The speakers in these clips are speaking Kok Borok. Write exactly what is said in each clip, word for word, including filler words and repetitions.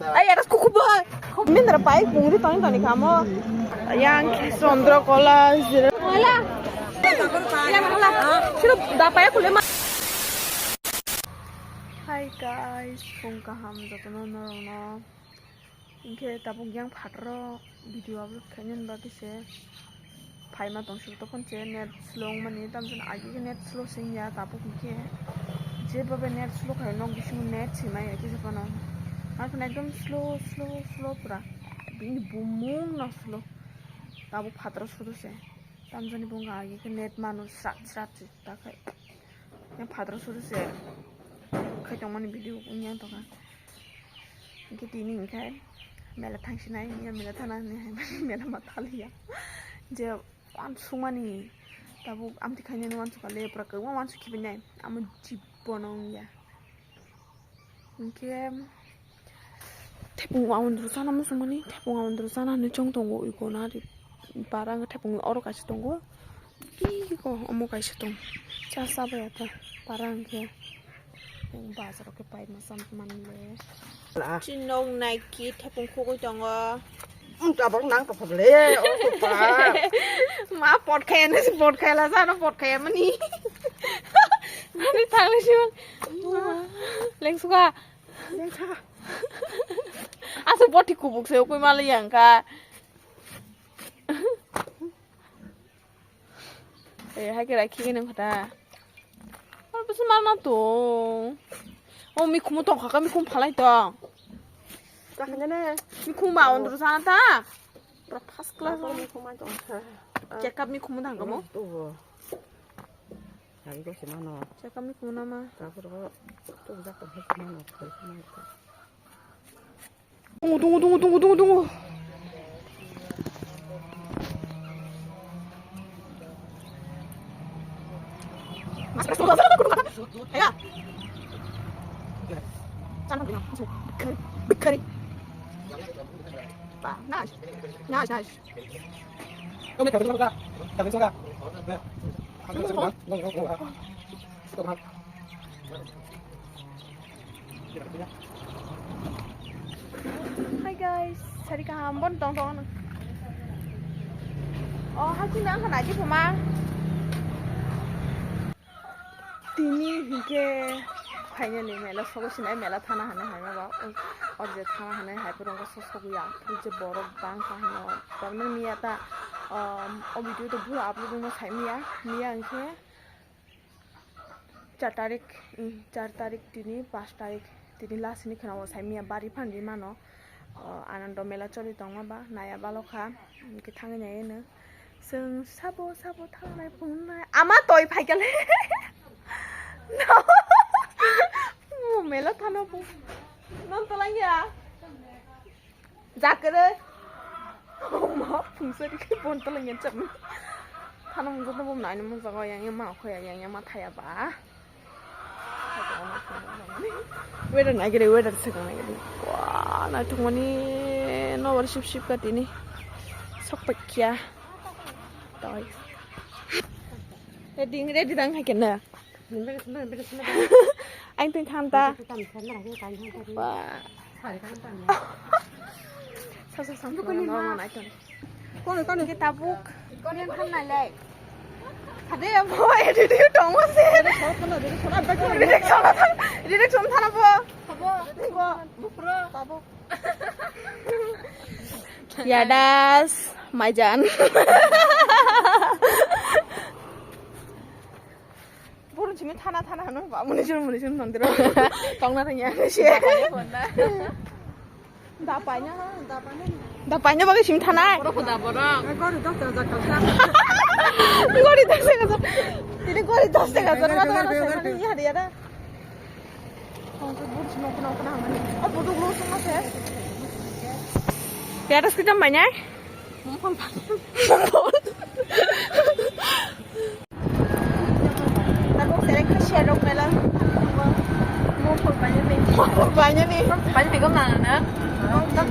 Ay, atas kuku boy. Mindra pai pungri toni toni kamo. Yang Chandra Kola, Zira. Hala. Yang hala. Sino dapaya kule ma. Hi guys, phung kaham jotono norokno. Hinkhe tabuk yang phataro video upload khainani bagwi se phaima tong suk tokon se net slow wngmani tamjani agi khe net slow se wngya tabuk hinkhe jeba bai net slow khai nok bisingo net se maya kisa phano arphan ekdom slow slow slow pura bini bumung no slow tabuk phataro sudu se tamjani bo wngkha agi khe net mano srat srat se takhai. Yang phataro sudu se khai tongmani video wngya tongkha. Hinkhe tini hinkhe mela thangsinai, ya mela thana hinwi hai mani mela ma thaliya. Je wansukmani tabuk amtwi khainani wansukha le pura kwbangma wansuk khibainai. Amo jibono wngya. Hinkhe thepung aundru sana muchungmani, thepung aundru sana hinwi chong tongo, ui kona ri para wngkha thepung oro kaisa tongo, iko omo kaisa tongo, cha cha bai ata para wngkhe bazaro khe pai masa manle. Chinok naiki thepung khugui tongo. Tabok nang tongkha le, o pa. Ma pot khaya na si pot khaya la sana pot khaya mani. Mani thangni si. Lengsuka. Asuk boti kubuk se ukui mali yang ka. Eh, hai kira kiki nang kata. Ar bisa mana tu? Oh, mi kumu tong kaka mi kum phalai tong. Kahanya ne. Mi kum ba ondur sana ta. Pura first class. Mi kum tong. Check up mi kum tang kamu. Tu. Hai ko si mana. Check up mi kum nama. Kapur ko. Tu bisa ko hai si mana. Tunggu, tunggu, tunggu, tunggu, tunggu, tunggu. Nice. Nice, nice. Hi guys, sari kaham bon tong tong. Oh, hakui nang khana ji phuma. Tini hinkhe finally mela sogo sinai mela thana hane hai ma ba. Or je thana hane hai purung ko sosok ya. Je borok bang ka hano. Tamne miya ta, um, o video to bura upload no sai miya. Miya hinkhe Char tarik, mm, char tarik tini, panch tarik tini last ni khna o sai miya bari phan ri mano. O, Anando mela choli tongma ba, naya balo kha, mm, ke thangwi nai eno. Chwng sabo, sabo thangnai phungnai. Ama toi phaikale. No. Mo mela thano bu. Non tolangya. Jakere. Ma phungsa ri khe bon tolong yan cham. Thana mungsa to bom naini mungsa ko yang yang ma khoya yang yang ma thaya ba. Weather nai gere weather se nai gere. Wah, nai thung mani no war sip sip ka tini. Sok pakya. Toi. Ready ready dang hai kena. Ang twi khan ta. Wah. Sa sa sa. Kono, kono. Kita buk. Kono yang khan nai lai. Hade mo editing tong mo se. Editing tong thana bo. Bo. Bukro. Tabuk. Yadas, maijan. Burun simi thana thana hano ba muni jor muni jor nondiro. Tongna thangya se. Da paina, da paina. Da paina bagwi simi thana. Borok da borok. Gori dos taka jakka. Gori dos taka. Tini gori dos taka. Gori, gori, gori, gori. Iya dia da. Tongkhe buru sino khna khna hwnmani. O buduk lo songma se. Piatas khe jam bainai? Mongol. Tabuk selek khe sherok mela. Mongol bainani. Mongol bainani. Bainani gom nana na.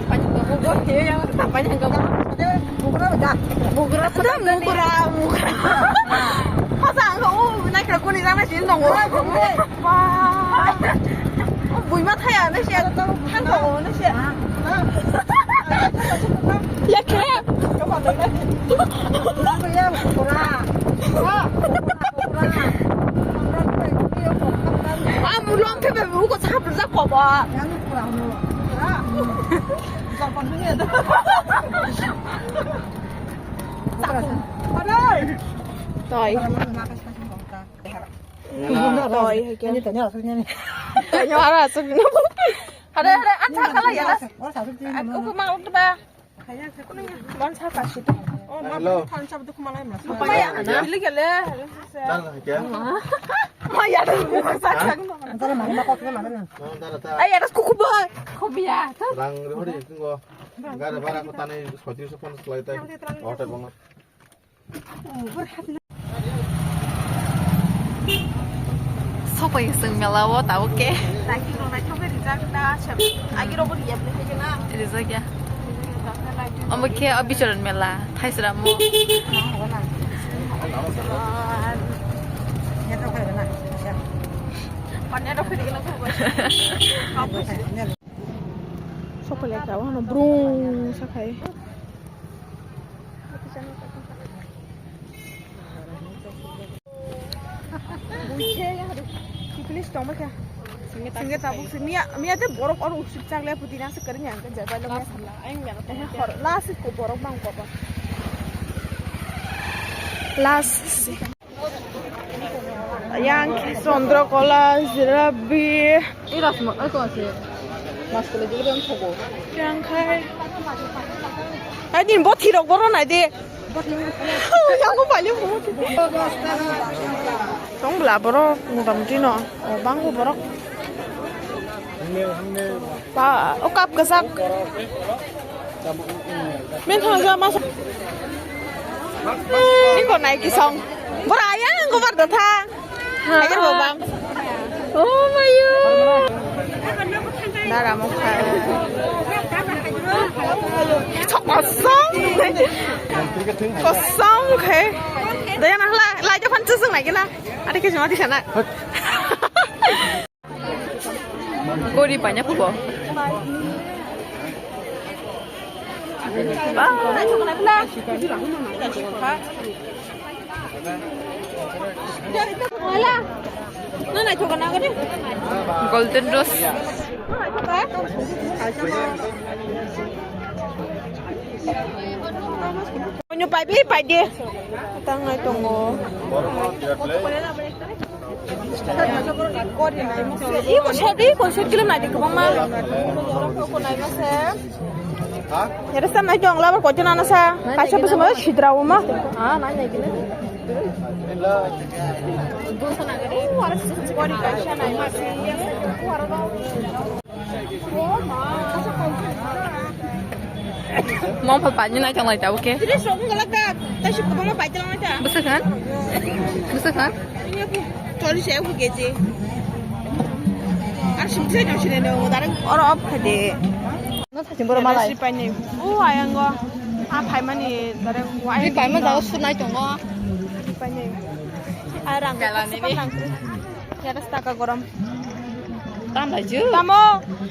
Bainani gom. Bainani gom. Bugra da. Bugra da. Bugra, bugra. Masa ang o naikra kuni jana sin dong. Wah. Buima thaya na siya to than to na siya. Ang ulo ang phai bai buko sa hapra jak kobo. Toi. Toi, hai khe. Toi, nyo ara asuk. Hare, hare, an sa kala ya. Aku mang ba. Mon sa pa shi. Oh, ma. Hello. Than sa du kuma lai ma. Maya, na? Bili gele. Dal hai khe? Maya, dal sa sa. Antara mari ma kok ma na. Dal ta. Ay, ada kuku boy. Kobiya. Rang re hori ko. Gara bara ko tani soitrish ponchash lai tai. Hotel bang. Sopai sung mela o tabo ke. Lighting rok naithok khe rijak da, sem agi rok bo riyap le khe na. Rijak ya. Omo khe o Bichoron mela, Thaisramo. Net rok khe na. Net rok khe na. Sopai le tabo hano brung sakhai. Singke tabuk se miya, miya te borok oro usuk chak le pudina se kering yang ke jabai lo miya samla. Hor last ko borok bang ko ba. Last. Yang Chandrakala, jalebi. Ei rasma, ei ko ase. Mas kole jalebi ang thogo. Yang khai. Hai din bo thirok boro nai de. Yang bo paile bo. Tong bla borok motamuti no. O bang bo borok. Ba, o cup kwchak. Min thang ja mas. Ni ko nai ki song. Bora ya ang ko bar da tha. Agar bo bang. Oh my god. Dara mo kha. Sok kosong. Kosong khe. Daya na la la ja phan chusung nai kena. Ade ke jama di sana. Gori paina phubo. Golden rose. Onyo pai bi pai de. Tangai tongo. Iko sedi, iko sedi kilo nadi kebang ma. Iko nai ma se. Yara sa nai jong labar kocho nana sa. Kaisa busu ma sidra uma. Ah, nai nai kilo. Mom pha paini nai tong lai ta, okay? Tiri song galak da. Tai suk ko ma pai tong lai ta. Busa khan? Busa khan? Ini aku cari saya aku gece. Ar sum saya dong sini dong. Darang oro op khade. No thachim boro malai. Si paini. Oh, ayango. A phaimani darang wai. Ni paima jago sunai tongo. Paini. Arang. Belani ni. Yara staka gorom. Tam lai ju. Tamo.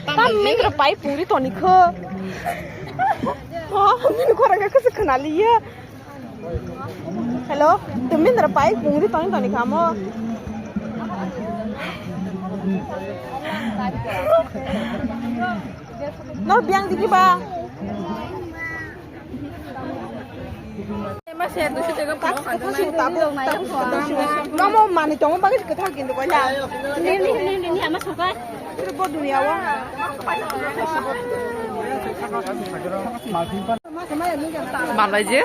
Tam lai ju. Tam min ro pai pungri toni kho. Oh, min khora ga kasa khana liya. Hello. Tam min ro pai pungri toni toni khamo. Nor biang digi ba. Tamo mani tongo bagwi kwthang kintu koila. Ni, ni, ni, ni, ni, ama soka. Sir bo dunia wa. Malai je.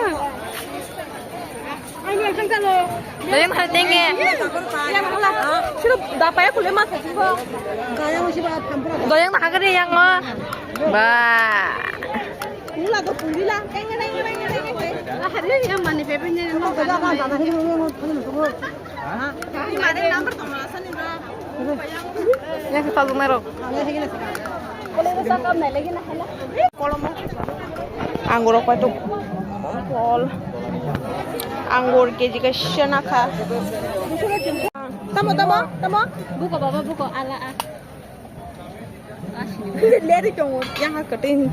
Dayang hai tenge. Sir dapaya kule ma. Dayang na hagari yang ma. Ba. Pula do pulila. Ahari ya mani pepe ni no. Ni mare number to mala sani bro. Yang kita tunai ro. Anggur apa itu? Kol. Anggur K G ka shana kha. Tamo, tamo, tamo. Buko baba, buko ala a. Leri tongo, yang ha kating.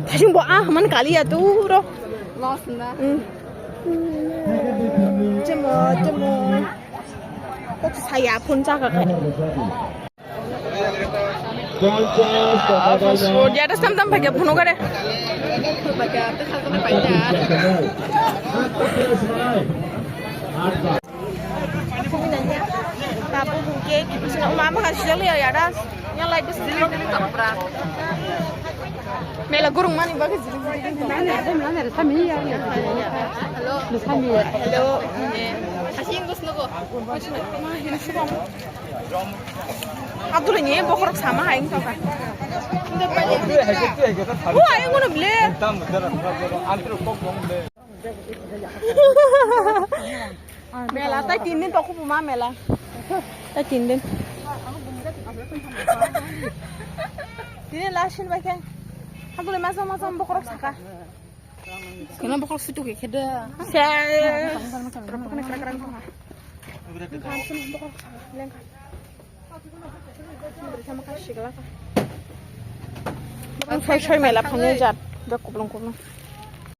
Thajing bo ah man kali ya tu ro. Loss na. Hmm. Jemo, jemo. Kok saya phone jaga kai. Dia ada sam sam pakai phone kare. Babu buke, mama kan sejak lihat ya das. Yang light bes. Mela gurung mani bagai. Hello. Hello. Asing gus nogo. Abdul ni bokhorok sama hai wngkha. Wah, yang mana beli? Mela tai tin din toko puma mela. Tai tin din. Tini last sin bai khe. Abdul mazam mazam bokhorok saka. Kena bokhorok situ ke kheda. Saya. Ang soi soi mela phangwi jat, bek kuplung kuplung.